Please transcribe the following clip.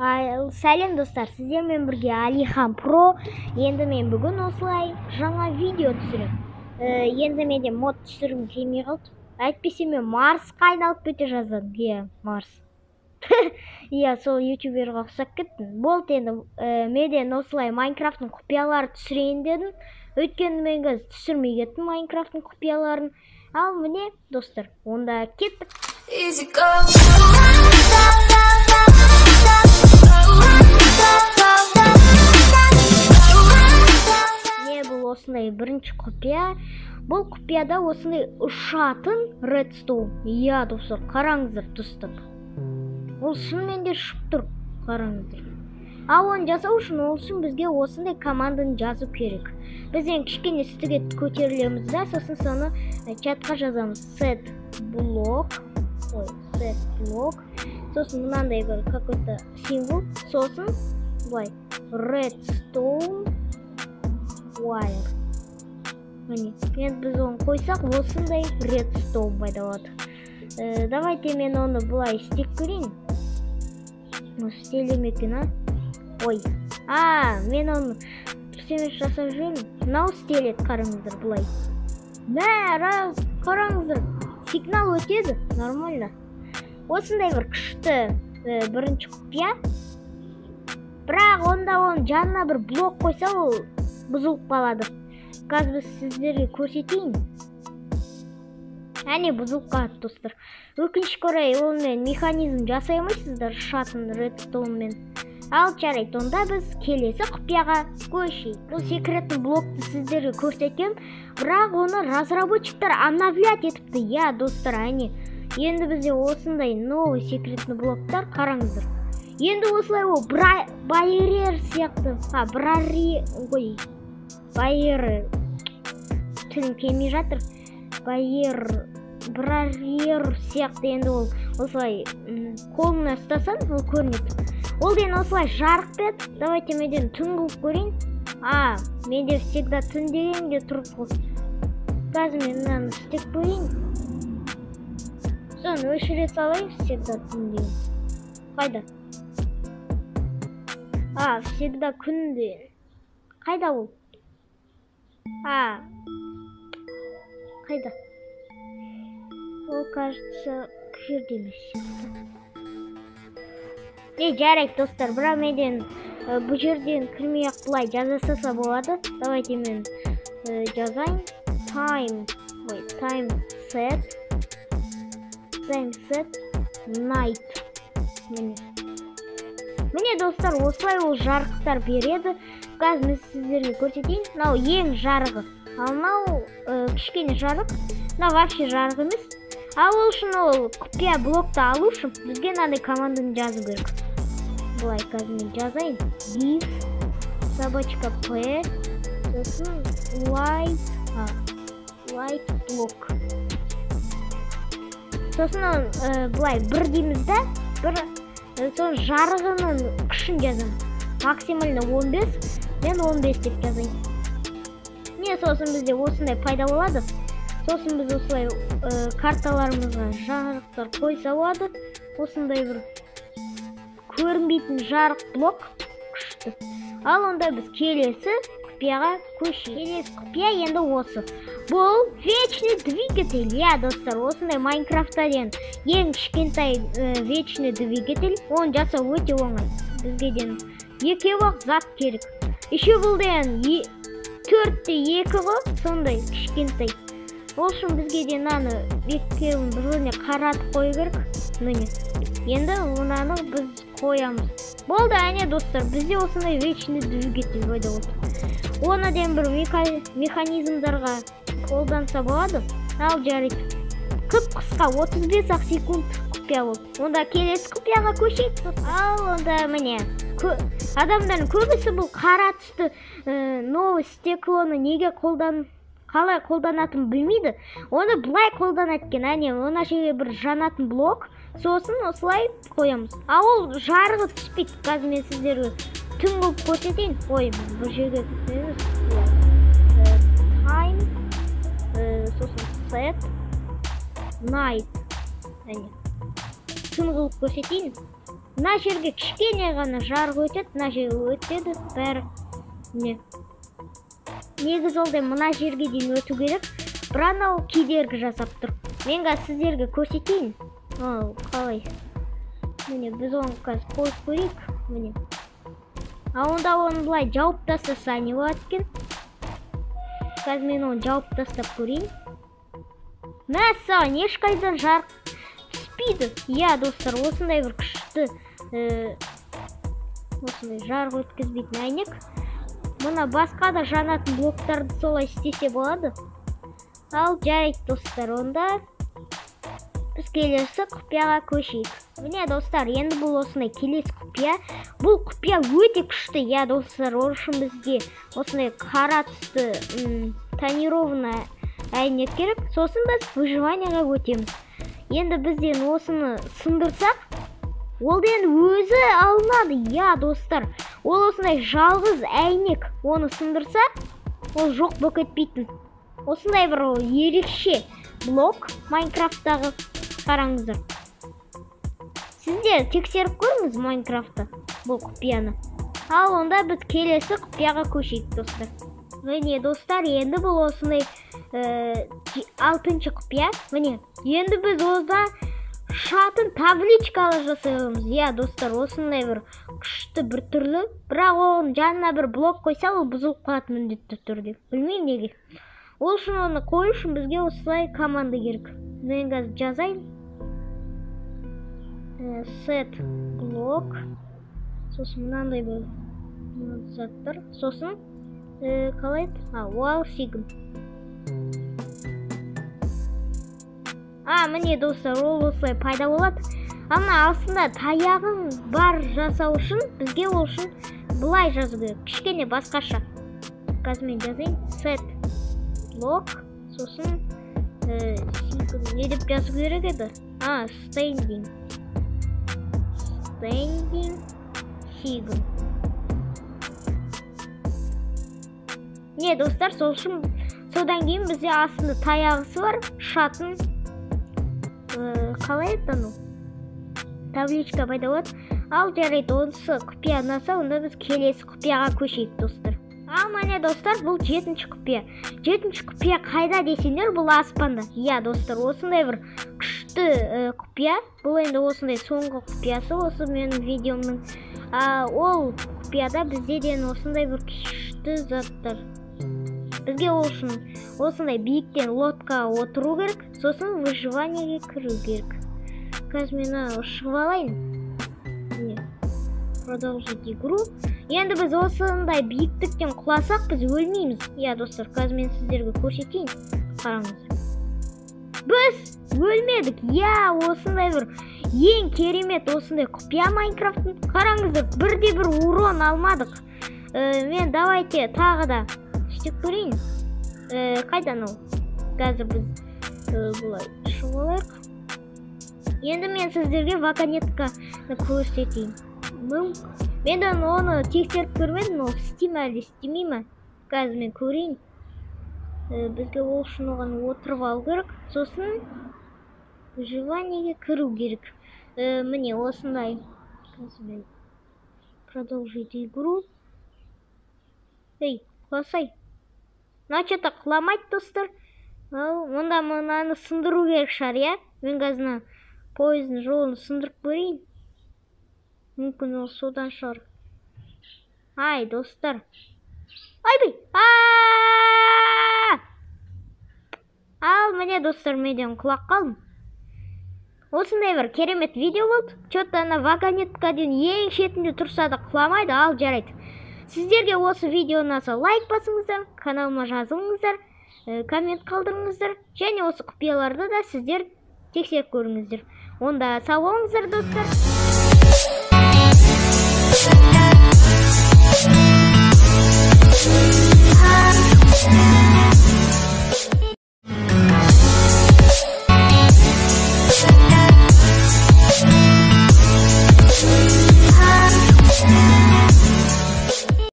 Сәлем достар, сіздермен бірге Алихан Про. Енді мен бүгін осылай жаңа видео түсіремін. Енді менде мод түсіргім келмей қалды. Әйтпесе мен Марсқа айналып кете жаздадым. Иә, Марс. Иә, сол ютуберға ұқсап кеттім. Болды енді, менен осылай Майнкрафттың құпиялары түсірейін дедім. Өйткені мен қазір түсірмей кеттім Майнкрафттың құпияларын. Ал міне, достар, онда кеттік. Easy go. Не, бұл осындай бірінші құпия. Бұл құпияда осындай ұшатын редстоун. Иә, достар, қараңыздар, дұрыстап. Ол шынымен де ұшып тұр, қараңыздар. Ал оны жасау үшін, ол үшін бізге осындай команданы жазу керек. Біз енді кішкене үстіге көтерілеміз да, сосын соны чатқа жазамыз. Set block, ой, set block. Сосын мынандай бір какой-то символ, сосын былай redstone wire. Міне, енді біз оны қойсақ, осындай redstone пайда болады. Давайте мен оны былай істеп көрейін. Істеле ме екен, а? Ой, мен оны дұрыс емес жасап жүрмін. Мынау істеледі, қараңыздар, былай. Мә, раз, қараңыздар, сигнал өтеді, нормально. Осындай бір күшті бірінші құпия. Бірақ онда оның жанына бір блок қойса, ол бұзылып қалады. Қазір біз сіздерге көрсетейін. Әне, бұзылып қалады, достар. Өкінішке орай, онымен механизм жасай алмайсыздар ұшатын редстоунмен. Ал жарайды, онда біз келесі құпияға көшейік. Бұл секретный блокты сіздерге көрсетемін, бірақ оны разработчиктар обновлять етіпті. Иә, достар, әне. Енді бізде осындай новый секретный блоктар, қараңыздар. Енді осылай ол барьер сияқты, брари, ой, барьер, тілім келмей жатыр. Барьер, барьер сияқты енді ол осылай қолыңа ұстасаң, ол көрінеді. Ол деген осылай жарық береді. Давайте менден түн қылып көрейін. Менде всегда түн дегенде тұр ғой. Қазір мен мынаны істеп көрейін. Соны өшіре салайын, всегда түн деген. Қайда? Всегда күн деген. Қайда ол? Қайда? Ол, кажется, бұл жерде емес сияқты. Жарайды, достар, бірақ менден бұл жерден кірмей ақ былай жаза салса болады. Давайте мен жазайын. Time, ой, time set. Time set night. Міне. Міне, достар, осылай ол жарықтар береді. Қазір мен сіздерге көрсетейін. Мынау ең жарығы. Ал мынау кішкене жарық. Мынау вообще жарық емес. Ал ол үшін ол құпия блокты алу үшін бізге мынандай команданы жазу керек. Былай қазір мен жазайын. Give собачка p, сосын light, light block. Сосын оны былай бір дейміз да, бір, соның жарығының күшін жазамыз. Максимально 15, мен 15 деп жазайын. Не, сосын бізде осындай пайда болады. Сосын біз осылай карталарымызға жарықтар қойса болады. Осындай бір көрінбейтін жарық блок күшті. Ал онда біз келесі құпияға көшейік. Келесі құпия енді осы. Бұл вечный двигатель. Иә, достар, осындай Майнкрафтта деген ең кішкентай вечный двигатель. Оны жасау өте оңай. Бізге деген екеу-ақ зат керек. Еще бұл деген төртте екі ғой, сондай кішкентай. Ол үшін бізге де мынаны екеуін бір-біріне қаратып қою керек. Міне. Енді мынаны біз қоямыз. Болды, әне, достар, бізде осындай вечный двигатель пайда болды. Оны ден бір механизмдарға қолданса болады. Ал жарайды. Қып-қысқа 35 ақ секунд құпия болды. Онда келесі құпияға көшейік. Ал онда міне. Адамдардың көбісі бұл қара түсті новый стеклоны неге қалай қолданатынын білмейді. Оны былай қолданады екен. Әне, мына жерге бір жанатын блок, сосын осылай қоямыз. Ал ол жарығы түспейді. Қазір мен сіздерге түн қылып көрсетейін. Ой, бұл жерге емес. Time, сосын set night. Әне, түн қылып көрсетейін. Мына жерге кішкене ғана жарық өтеді, мына жерге өтеді бәрі. Міне. Негізі ол да мына жерге дейін өту керек, бірақ анау кедергі жасап тұр. Мен қазір сіздерге көрсетейін. Ал, қалай? Міне, біз оны қазір қойып көрейік. Міне. А онда оны былай жауып тастаса не болады екен? Қазір мен оны жауып тастап көрейін. Мәссаған, ешқайдан жарық түспейді. Иә, достар, осындай бір күшті, осындай жарық өткізбейтін әйнек. Мына басқа да жанатын блоктарды солай істесе болады. Ал жарайды, достар, онда біз келесі құпияға көшейік. Міне, достар, енді бұл осындай келесі құпия. Бұл құпия өте күшті. Иә, достар, ол үшін бізге осындай қара түсті тонированный әйнек керек. Сосын біз выживанияға өтеміз. Енді бізден осыны сындырсақ, ол енді өзі алынады. Иә, достар, ол осындай жалғыз әйнек. Оны сындырсақ, ол жоқ болып кетпейтін. Осындай бір ерекше блок Майнкрафттағы. Қараңыздар. Сіз де тексеріп көріңіз Майнкрафтты, бұл құпияны. Ал онда біз келесі құпияға көшейік, достар. Міне, достар, енді бұл осындай 6-шы құпия. Міне, енді біз онда ұшатын табличкалар жасай аламыз. Иә, достар, осындай бір күшті бір түрлі. Бірақ оның жанына бір блок қойса, ол бұзылып қалады міндетті түрде. Білмеймін неге. Ол үшін оны қою үшін бізге осылай команда керек. Мен қазір жазайын. Set блок. Сосын мынандай бір заттар. Сосын қалай еді? Wall sign. Міне, достар, ол осылай пайда болады. Ал мына астында таяғын бар жасау үшін бізге ол үшін былай жазу керек. Кішкене басқаша. Қазір мен жазайын. Set блок. Сосын не деп жазу керек еді? Standing. Standing sign. Не, достар, сол үшін содан кейін бізде астында таяғысы бар, ұшатын қалай еді анау? Табличка пайда болады. Ал жарайды, онысы құпия ұнаса, онда біз келесі құпияға көшейік, достар. Ал міне, достар, бұл 7-ші құпия. 7-ші құпия қайда десеңдер, бұл аспанда. Иә, достар, осындай бір күшті құпия. Бұл енді осындай соңғы құпиясы осы менің видеомның. Ол құпияда бізде де осындай бір күшті заттар. Бізге ол үшін осындай биіктен лодкаға отыру керек, сосын выживаниеге кіру керек. Қазір мен шығып алайын. Міне, продолжить игру. Енді біз осындай биіктіктен құласақ, біз өлмейміз. Иә, достар, қазір мен сіздерге көрсетейін. Қараңыздар. Біз өлмедік. Иә, осындай бір ең керемет осындай құпия Майнкрафттың. Қараңыздар, бірде бір урон алмадық. Мен давайте тағы да істеп көрейін. Қайдан ол? Қазір біз былай шығып алайық. Енді мен сіздерге вагонетканы көрсетейін. Мен де оны тексеріп көрмедім, ол істей ме әлде істемей ме? Қазір мен көрейін. Бізге ол үшін оған отырып алу керек. Сосын выживаниеге кіру керек. Міне осындай. Қазір мен продолжить игру. Ей, құласай. Мына что-то құламайды, достар. Ал, онда мынаны сындыру керек шығар, иә? Мен қазір мына пойыздың жолын сындырып көрейін. Мүмкін ол содан шығар. Ай, достар. Айбай! Ал, міне, достар, менен құлап қалдым. Осындай бір керемет видео болды. Чё-то ана вагонетка дейін ең шетінде тұрса да құламайды. Ал, жарайды. Сіздерге осы видео ұнаса лайк басыңыздар, каналыма жазылыңыздар, коммент қалдырыңыздар және осы құпияларды да сіздер тексеріп көріңіздер. Онда сау болыңыздар, достар.